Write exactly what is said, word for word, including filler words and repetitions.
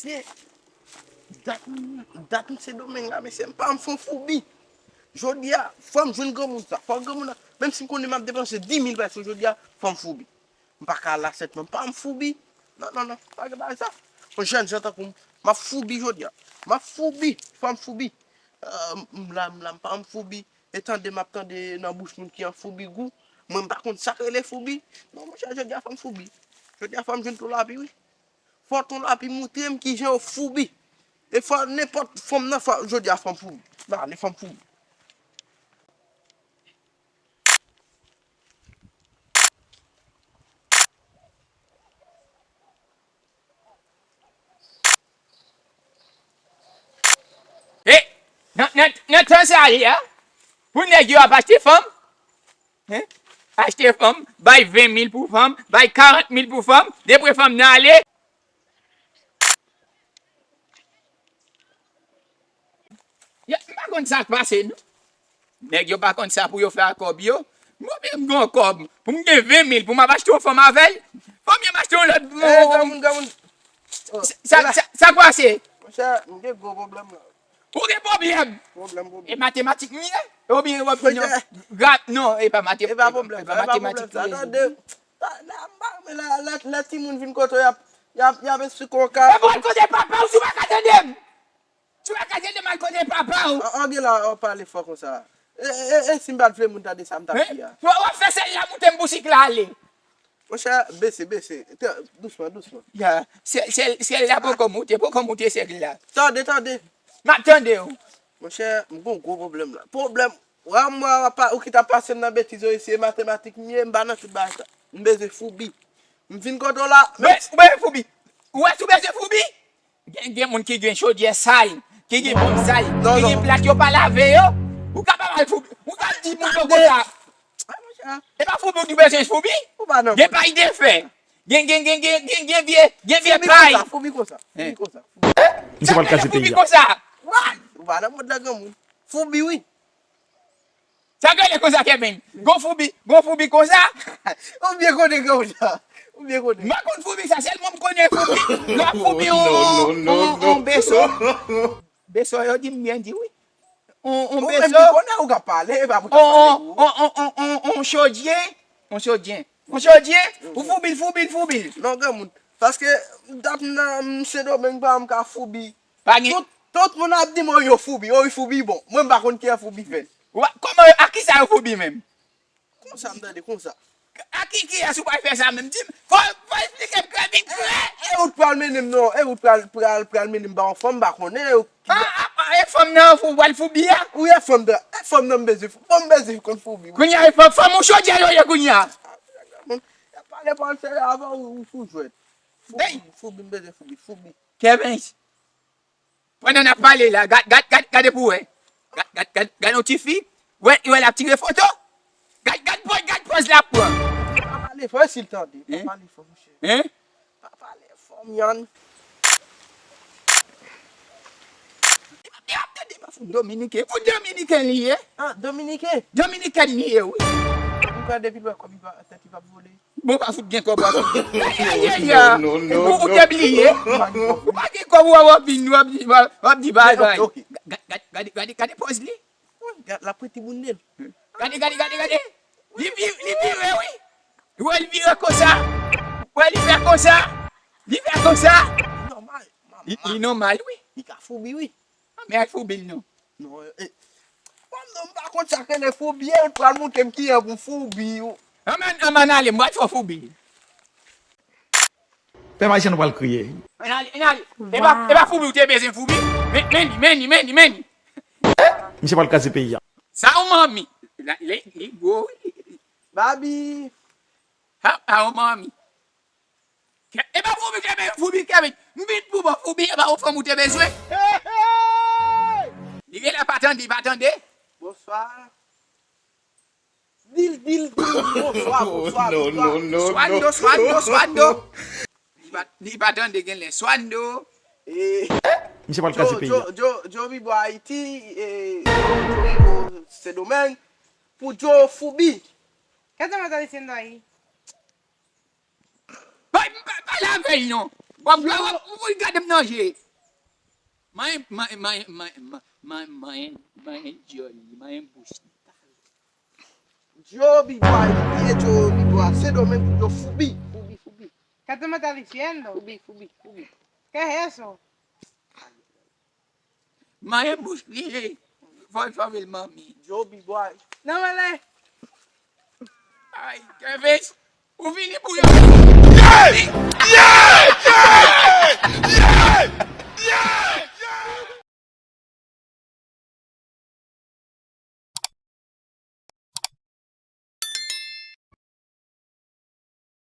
Mesye, dat m, dat m Sendomeng la, mesye, m pa m fè yon foubi. Jodi a, fò m jwenn granmoun sa. Fò granmoun nan, menm si m konnen m ap depanse dis mil bay sou jodi a, fò m foubi. M pa ka al la sèt mwa, m pa m foubi. Non, non, non, pa gen bagay sa. Yon jèn jan tankou m, m ap foubi jodi a. M ap foubi, fò m foubi. Euh, m la, m la, m pa m foubi. E tande m ap tande nan bouch moun ki an foubi gou. Mwen, m pa konn sa k rele foubi. Non, monchè, jodi a fò m foubi. Jodi a fò m jwenn ton lapi, wi. Fò ton lapi moutre m kijan yo foubi. E fò nenpòt fanm nan, fò, jodi a fò m foubi. Ba, ale fò m foubi. E, nan, nan, nan tan sa a, pou nèg yo ap achte fanm, hein? Achte fanm, bay ven mil pou fanm, bay karant mil pou fanm, depi fanm nan ale. Ya, m pa konn sa k pase, non. Nèg yo pa konn sa pou yo fè ak kòb yo. Mwen menm m gen yon kòb, pou m gen ven mil, pou m ap achte yon fanm avè l, fò m achte yon lòt. Eh, granmoun, granmoun. Oh, sa, la. Sa, sa k pase? Monchè, m gen gwo pwoblèm la. Ou gen pwoblèm? Pwoblèm, pwoblèm. E matematik m ye? Oubyen w ap pran yon... Monchè. Rap, non, e pa matematik. E pa pwoblèm, e pa matematik sa. Tande, la, la, m pa renmen lè, lè, lè timoun vin kote w, y ap, y ap, y ap esplike w ka. E bon, al kote papa w, si w pa ka tande m. Si w pa ka tande m, al kote papa w. An, an, gen la, w ap pale fò konsa. E, e, e, si m pa t vle moun tande sa m t ap di a? W ap fè sèl la moute m pou sik la ale. Monchè, bese, bese. Dousman, dousman. Ya, sèl, sèl, sèl la poko moute, poko moute sèl la. Tande, tande. M ap tande w. Monchè, m gon gwo pwoblèm la. Pwoblèm, w a mwen, w a pa, ou ki ta pase m nan betiz yo isi, e matematik m ye, m pa nan tout bagay sa. M bezwen foubi. M vin kote w la. Ou bezwen foubi? Ou wè si w bezwen foubi? Gen, gen moun ki gen chodyè sal, ki gen pòm sal, ki gen plat yo pa lave yo. Ou ka pa mal foubi. Ou ka di moun yo konsa. E pa foubi ou di bezwen foubi. Gen pay defè. Gen, gen, gen, gen, gen, gen vye, gen vye pay. Foubi konsa, foubi konsa. Misye pral kraze peyi a. Foubi konsa. Ou pa nan mond la, granmoun. Foubi, wi. Sa k rele konsa, Kevin? Gon foubi, gon foubi konsa? Ou byen konnen granmoun sa. Ou byen konnen. M pa konn foubi sa, sèlman m konnen foubi. Lè w ap foubi on, on, on beso. Beso yo di m byen di wi. On, on beso. Ou menm ki konnen ou ka pale, e pa pou ta pale pou ou. On, on, on, on, on, on chodye. On chodye. On chodye. Ou foubi l, foubi l, foubi l. Non, granmoun. Paske dat m nan, m Sendomeng pa m ka foubi. Pa gen. Tout, tout moun ap di m, o, yo foubi, o, yo foubi bon. Mwen, m pa konn kijan foubi fèt. Wa-, kòman, a kisa yo foubi menm? Konsa, m tande, konsa. A ki, kiyès ou pral fè sa menm? Di m, fò, fò eksplike m klè, vin klè. E, e ou t pral mennen m, non, e ou t pral, pral, pral mennen m ba yon fanm, m pa konnen, e ou... A, a, a, e fanm nan, ou pral foubi a? Wi, e fanm nan, e fanm nan m bezwen, fanm m bezwen konn foubi, wi. Kounye a, e fanm, fanm ou chodyè yo ye kounye a? Y ap pale, pale, pale, sèye avan ou, ou fou jwèt. Foubi, foubi, m bezwen foubi, foubi. Kevens. Pandan n ap pale la, gad, gad, gad, gade pou wè. Gad, gad, gad, gad yon ti fi. Wè, wè l ap tire foto. Gad, gad pòz, gad pòz l ap pran. Pa pale fò, e si l tande. Pa pale fò, monchè. Hein? Pa pale fò, Myann. Li p ap, li p ap tande, pa fout dominiken. Fout dominiken li ye. Ah, dominiken? Dominiken li ye, wi. Ou ka depi l wè kòb li pa, tèt li p ap vole. Bon, pa fout gen kòb, pa fout gen. Ay, ay, ay, ay. Ou, ou te bliye. Ou pa gen kòb, w ap, w ap vin, w ap di, w ap, w ap di bagay. Ok, ok. Ga-, ga-, gade, gade, gade pòz li. Wi, gade, l ap prete moun li. Gade, gade, gade, gade. Li vi-, li vire, wi. Wè, li vire konsa. Wè, li fè konsa. Li fè konsa. Nòmal. Li, li nòmal, wi. Li ka foubi, wi. A, men al foubi l non. Non, e, e. Bon, non, m pa konn sa k rele foubi, e ou t pral montre m kijan pou m foubi, ou. Ann, ann, ann ale, m pral fè w foubi. Pèp ayisyen nou pral kriye. Ann ale, ann ale. E pa, e pa foubi ou te bezwen foubi. Men, men li, men li, men li, men li. Misye pral kraze peyi a. Sa yon manmi. La, li, li gwo, wi. Babi. Ha, ha, yon manmi. Ke-, e pa foubi, Kevin, foubi, Kevin. M vin pou bon foubi, e pa yon fanm ou te bezwen. Li genlè pa tande, li pa tande. Bonswa. Dil, dil, dil, bonswa, bonswa, bonswa. Swando, swando, swando. Li pa, li pa tande genlè. Swando. E, misye pral kraze peyi a. Djo, Djo, Djo Bibo Ayiti, e, Djo Bibo Sendomeng, pou Djo foubi. Kèt sa matalisyen dwa yi? Bay, m pa pale avè l non. Bon, bon, bon, bon, gade m nan je. Manyen, manyen, manyen, manyen, manyen, manyen, manyen dyòl li, manyen bouch li. Joby boy, viejo Joby boy, Sendomeng yo foubi, foubi, foubi. ¿Qué tú me estás diciendo? Foubi, foubi, foubi. ¿Qué es eso? Manyen bouch li, fò l fòme l manmi. Joby boy. No me le. Ay, Kevin, ou vini pou yo. Yeah! Yeah!